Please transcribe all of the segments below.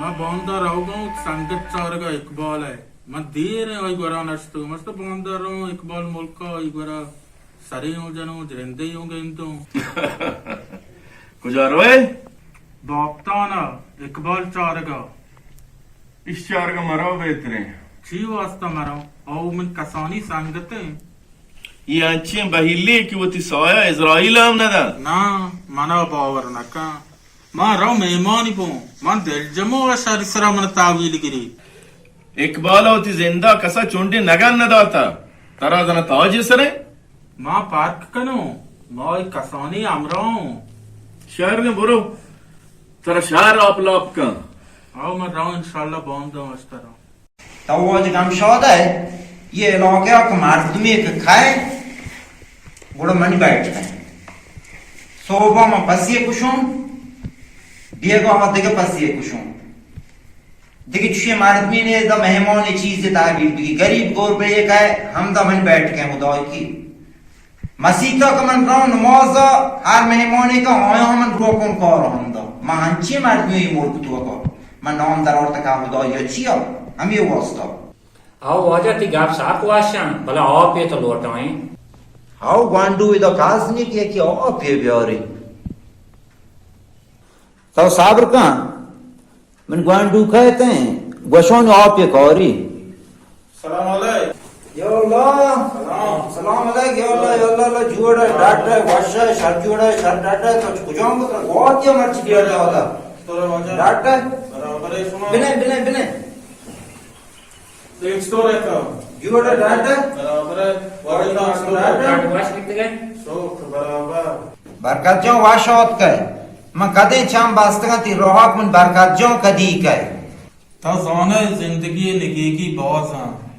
ما باندا روگاں سنگت چارگا اقبال ءِ۔ من دیر ءَ آئی گورا نشتو۔ مست باندا رو اقبال ملکا آئی گورا سرے اوں جنوں، جرندے اوں گندوں۔ کجا روئے؟ باپتانا، اقبال چارگا۔ اش چارگا مرو بہتریں۔ چی واسطہ مرو؟ او من کسانی سنگتیں۔ یہ انچیں بہیلے کہ وتی سایہ اسرائیل ہم نہ دنت۔ نا، منا باور نکن۔ من رو مہمانی بوں۔ من دلجمو ءَ شری سرا من تاویل گری۔ اقبال ءَ وتی زندا کسا چنڈے نگن نہ داتا۔ ترا زنا تاج سرے؟ ما پارک کنوں، ما اے کسانی ہمراہ اوں۔ شر نے برو، ترا شہر آپ لاپ کن۔ آؤ، من راؤں، انشاءاللہ باندا وشتر آں۔ تو واجہ گمشاد ہے، یہ علاقہ کہ مردمی کہ کھائے، گڑا منی بیٹھ کن۔ صبح ما پسی کشوں، بیگاہ دگہ پسی کشوں۔ دگہ چوشیں مردمے نے، ادا مہمان چیزے تحویل بگی۔ گریب گربے یک ہے، ہمدا من بیٹھ کن، خدای کی۔ مسیتا کہ من راں نمازا، ہر مہمانے کہ آیا من روکن کار ہمدا۔ من ہنچی مردمی ملک تو کا۔ من نام در آورت کہ خدایا چیا؟ ہمے واسطہ۔ او واجہ، تی گپ سک وشن، بلے آپے تو لوٹائیں۔ او گوانڈو، ادا کاز نی کہ یکی آپے بیاری۔ تو صبر کن۔ من گوانڈو کئیت ایں، گوشان آپ یک آری۔ سلام علیک۔ یا اللہ۔ سلام۔ سلام علیک، یا اللہ، یا اللہ، اللہ جوڑ ہے، ڈاٹ ہے، وش ہے، شر جوڑ ہے، شر ڈاٹ ہے، تو کجام کو ترا گوات یا مرچی دیا جاتا؟ تو واجہ۔ ڈاٹ ہے؟ برابر ہے، سنا۔ بنے، بنے، بنے۔ تو ایک سو رہتا۔ جوڑ ہے، ڈاٹ ہے؟ برابر ہے۔ وعلیکم السلام۔ ڈاٹ ہے؟ ڈاٹ وش کتنے گئے؟ سوک برابر۔ برکت جان وش آتکئے۔ من کدیں چم بستگاں تی روحاک، من برکت جان کدی کئے۔ تا زانئے زندگی نگیگی بازاں۔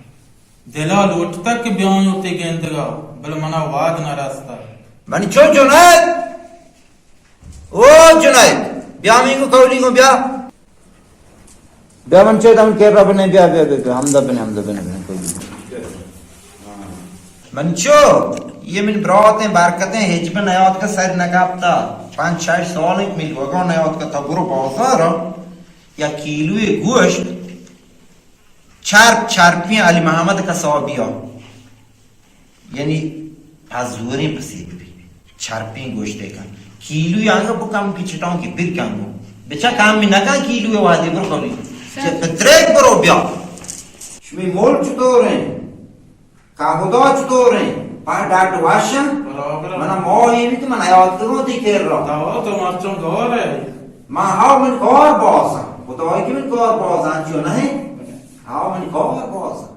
دلا لوٹتگ کہ بیاں وتی گندگا، بلے منا واد نہ رستگ۔ منی چو جنید! او جنید! بیا مینگو کولی گو بیا۔ بیا من چے دم کے رب نے بیا، بیا، بیا، بیا، ہمدا بنے، ہمدا بنے، بنے، کوئی نہیں۔ من چو، یہ من براتیں برکتیں، ہچ بہ نیاد کا سر نکپتا۔ پنچ شش سال ایک من لوگوں نیاد کا، تا برو بازار یا کیلوی گوشت، چرپ، چرپیں علی محمد کا صاحبیا۔ یعنی پزوریں پسے ببی۔ چرپیں گوشتے کن۔ کیلو آنگا بکم کی چٹاؤں کی بر کن گو۔ بچا کام میں نکا کیلو وادی بر کولی۔ چہ پتریک برو بیا۔ شمی مول چطور ہیں؟ کاہدا چطور ہیں؟ پا ڈاٹ واشن؟ برابر۔ منا ماہ یہ بھی تو من حیات کرو تی کر رہا۔ تو، تو مرچوں گور ہے۔ ما ہاو من گور باز ہیں۔ خدای کی من گور باز ہیں، چو نہیں؟ ہاو من گور باز ہیں۔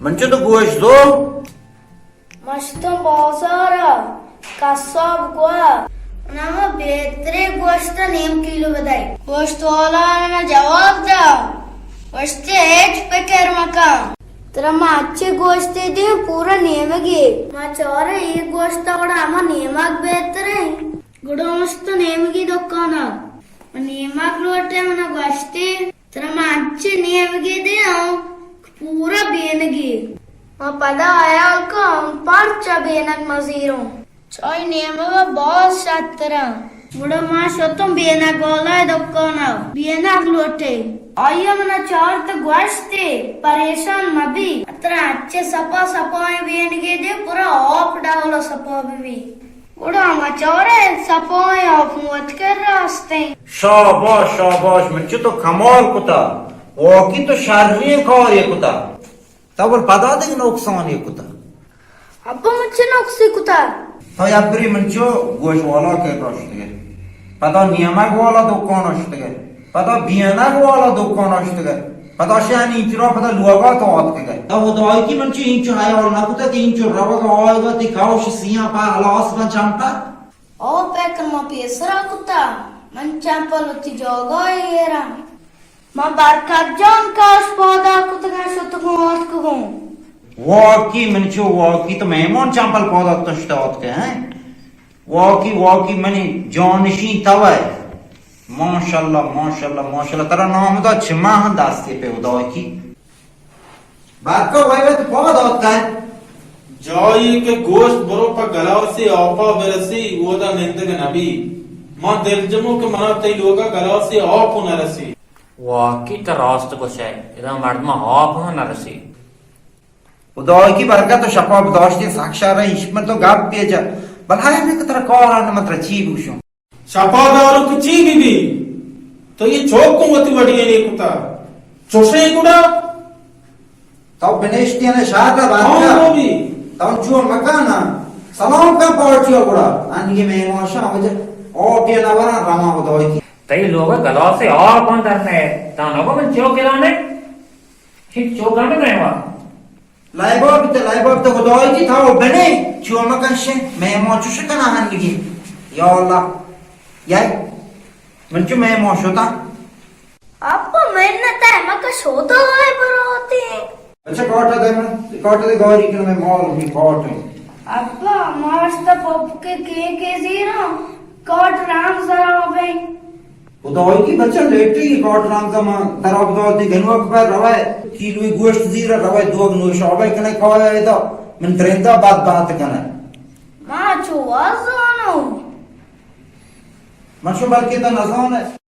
من چہ تو گوشت زو؟ من شتوں بازار ءَ، کساب گوا، من ہما بہتریں گوشت ءَ نیم کیلو بدئے۔ گوشت والا ءَ من جواب دا، گوشتی ہچ فکر مکن، ترا ما اچے گوشتے دیں، پورا نیمگے۔ ما چارے اے گوشتا گڑا ہما نیمگ بہتریں۔ گڑا مست نیمگی دکانا۔ ما نیمگ لوٹے منا گوشتے۔ ترا ما انچیں نیمگے دیاں کہ پورا بینگے۔ ما پدا ہیال کن پرچا بینگ مزیروں۔ چائی نیمگ باز شتراں۔ گڑا ما شتوں بینگ والا دکانا۔ بینگ لوٹے۔ آئی منا چارت گوشتے، پریشان مبی۔ ترا انچیں سپا سپائیں بینگے دے، پورا آپ ڈولا سپا ببی۔ گڑا ما چارے سپائیں آپ وت کر راستیں۔ شاباش، شاباش، من چہ تو کمال کتا۔ واقعی تو شریں کارے کتا۔ تو بل پدا دگہ نقصانے کتا۔ ابا من چہ نقصے کتا؟ تو یک بری من چو گوش والا کر راشتگے۔ پدا نیمگ والا دکان اشتگے۔ پدا بینگ والا دکان اشتگے۔ پدا شہ انچرا پدا لوگا تو آتکگے۔ تو خدائی کی من چو انچو حیال نہ کتا کہ انچو روگ آئے گا تی کاوش سیاں پا ہلاس بن چمپا۔ او پیکر ما پیسرا کتا، من چمپل وتی جاگاہ ایرا۔ ما برکت جان کاش پادا کتگاں شتگوں آتکگوں۔ واقعی من چو واقعی تو مہمان چمپل پادا کتا شتا آتکے ہیں۔ واقعی، واقعی منی جانشین توئے۔ ماشاءاللہ، ماشاءاللہ، ماشاءاللہ۔ ترا نام دا چما ہم دستے پہ خدائی کی۔ برکا وای وت پاد آتکن۔ جایی کہ گوشت برو پہ گلاسے آپا برسی، اودا نندگ نبی۔ ما دلجمو کہ منا تئی لوگا گلاسے آپ نرسی۔ واقعی تو راست گوشئے، ادا مردما آپ ہم نرسی۔ خدائی کی برکت تو شپا بداشتیں سک شر ایش من تو گپ پیجا۔ بل ہر ہمیں کہ ترا کار آن من ترا چی بوشوں۔ شپا دارو کہ چی بی بی؟ تو یہ چوک کو وتی وڈی نے کتا۔ چوشے گڑا؟ تو بنشتی نے شاہ دا بادشاہ۔ ہاں، وہ بھی۔ تو چو مکانا۔ سلام کا پارٹی گڑا۔ انگی میں ماشا وجہ۔ او پیا نہ ورا راما خدائی کی۔ تئی لوگ گلاسے آپ اندر نے۔ تا نگو من چو گلانے۔ ٹھیک چو گند میں وا۔ لائبا بیت، لائبا بیت، خدائی کی تھا بنے، چو مکن شے، مہمان چوش کنا ہنگی۔ یا اللہ، یای، من چو مہمان شوتا۔ ابا من نہ تے مکا شوتا لائبا روتی۔ اچھا کاٹا دے من، کاٹا دے گاری کن میں مال بھی کاٹ۔ ابا ماشتا پپ کے کے کے زیرا، کاٹ رام زرا بے۔ خدائی کی بچہ لیٹی کاٹ رام زمان در آبدار دی گنوک پر روے، کیلوی گوشت زیر روے، دوگ نوشابہ کنے کھایا ادا، من درندہ بد بات کنے۔ ما چو وازانو۔ من شو بلکہ تو نزانے۔